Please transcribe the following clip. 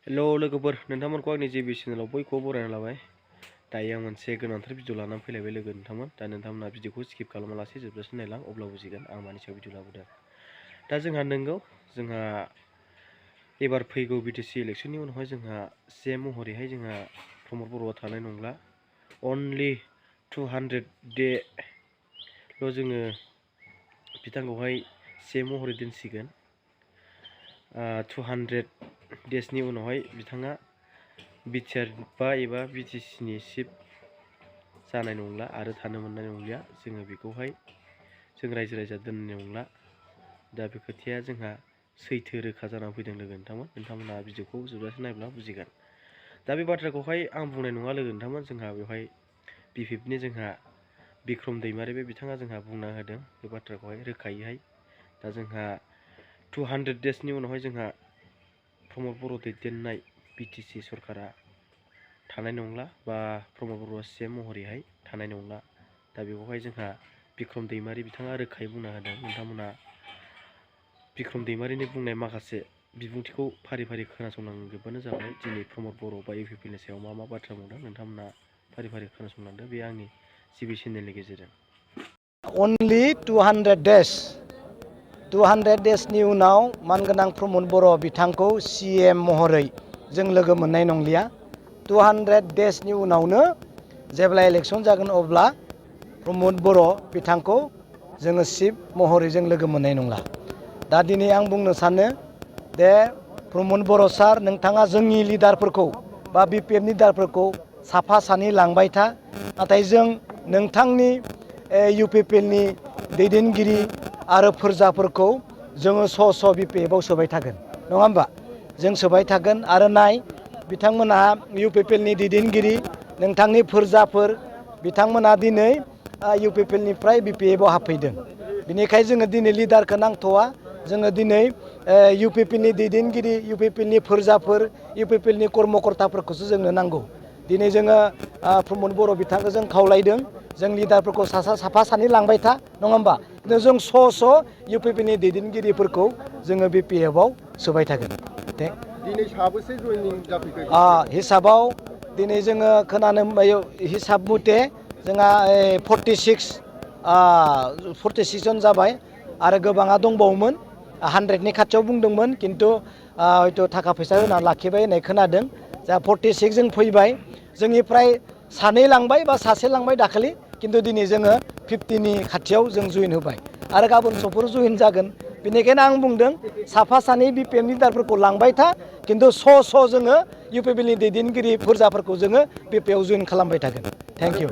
Hello लोगोफोर नोंथांमोनखौ आंनि जे चेनेलाव बयखौबो बरायना लाबाय। दायो आं मोनसे गोनांथार भिडिअ लानानै फैलायबाय लोगो नोंथांमोन। दा नोंथांमोना भिडिअखौ स्किप खालामालासे जोबजासिम नायलां अब्ला बुजिगोन आं मानि सायाव भिडिअ लाबोदों। दा जोंहा नंगौ जोंहा एबार फैगौ BTC इलेक्शननि उनावहाय जोंहा CM महरैहाय जोंहा प्रमद बर'आ थानाय नंला। अनलि 200 डेल' जोङो बिथांखौहाय CM महरै दोनसिगोन। 200 डेजनि उनावहाय बिथाङा बिटिआर बा एबा BTCनि चिफ जानाय नंला आरो थानो मोननाय नंलिया। जोङो बेखौहाय जों रायजो राजा दोननाय नंला। दा बे खोथाया जोंहा सैथो रोखा जानानै फैदों लोगो नोंथांमोना भिडिअखौ जोबजासिम नायब्ला बुजिगोन। दा बे बाथ्राखौहाय आं बुंनाय नङा लोगो नोंथांमोन। जोंहा बेवहाय B5नि जोंहा बिक्रम दैमारि बे बिथाङा जोंहा बुंना होदों बे बाथ्राखौहाय रोखायैहाय। दा जोंहा 200 डेजनि उनावहाय जोंहा प्रमद बर' दैदेननाय BTC सरकारा थानाय नंला बा प्रमद बर'आ CM महरैहाय थानाय नंला। दा बेखौहाय जोंहा बिक्रम दैमारि बिथाङा रोखायै बुंना होदों। नोंथांमोना बिक्रम दैमारिनि बुंनाय माखासे बिबुंथिखौ फारि फारि खोनासंलांजोबबानो जाबाय। दिनै प्रमद बर' बा UPPनि सायाव मा बाथ्रा बुंदों नोंथांमोना फारि फारि खोनासंलांदो बे आंनि जिबि चेनेलनि गेजेरजों। Only 200 डेजनि उनाव मानगोनां प्रमद बर' बिथांखौ CM महरै जों लोगो मोननाय नंलिया। 200 डेजनि उनावनो जेब्ला इलेक्शन जागोन अब्ला प्रमद बर' बिथांखौ जोङो चिफ महरै जों लोगो मोननाय नंला। दा दिनै आं बुंनो सानो दे प्रमद बर' सार नोंथाङा जोंनि लिडारफोरखौ बा BPFनि लिडारफोरखौ साफा सानै लांबाय था। नाथाय जों नोंथांनि UPPनि दैदेनगिरि आरो फोरजाफोरखौ जोङो स' BPFआव सोबाय थागोन नङा होमबा? जों सोबाय थागोन आरो नाय बिथांमोनहा UPPनि दैदेनगिरि नोंथांनि फोरजाफोर बिथांमोनहा दिनै UPPनिफ्राय BPFआव हाबफैदों। बेनिखायनो जोङो दिनै लिडारखौ नांथ'वा। जोङो दिनै UPPनि दैदेनगिरि UPPनि फोरजाफोर UPPनि कर्मकर्ताफोरखौसो जोंनो नांगौ। दिनै जोङो प्रमद बर' बिथांखौ जों खावलायदों जों लिडारफोरखौ साफा सानै लांबाय था नङा होमबा? जों स' UPPनि दैदेनगिरिफोरखौ जोङो BPFआव सोबाय थागोन। दिनै साबेसे जइनिं जाफैखो? हिसाबाव दिनै जोङो खोनानो हिसाब मथे जोंहा 46 जन जाबाय आरो गोबाङा दंबावोमोन 100नि खाथियाव बुंदोंमोन खिन्थु हयथ' थाखा फैसा होनानै लाखिबाय होननाय खोनादों। जा 46 जों फैबाय जोंनिफ्राय सानै लांबाय बा सासे लांबाय दाखालि खिन्थु दिनै जोङो 50नि खाथियाव जों जइन होबाय आरो गाबोन समफोर जइन जागोन। बेनिखायनो आं बुंदों साफा सानै BPFनि लिडारफोरखौ लांबाय था खिन्थु स' जोङो UPPनि दैदेनगिरि फोरजाफोरखौ जोङो BPFआव जइन खालामबाय थागोन। Thank you.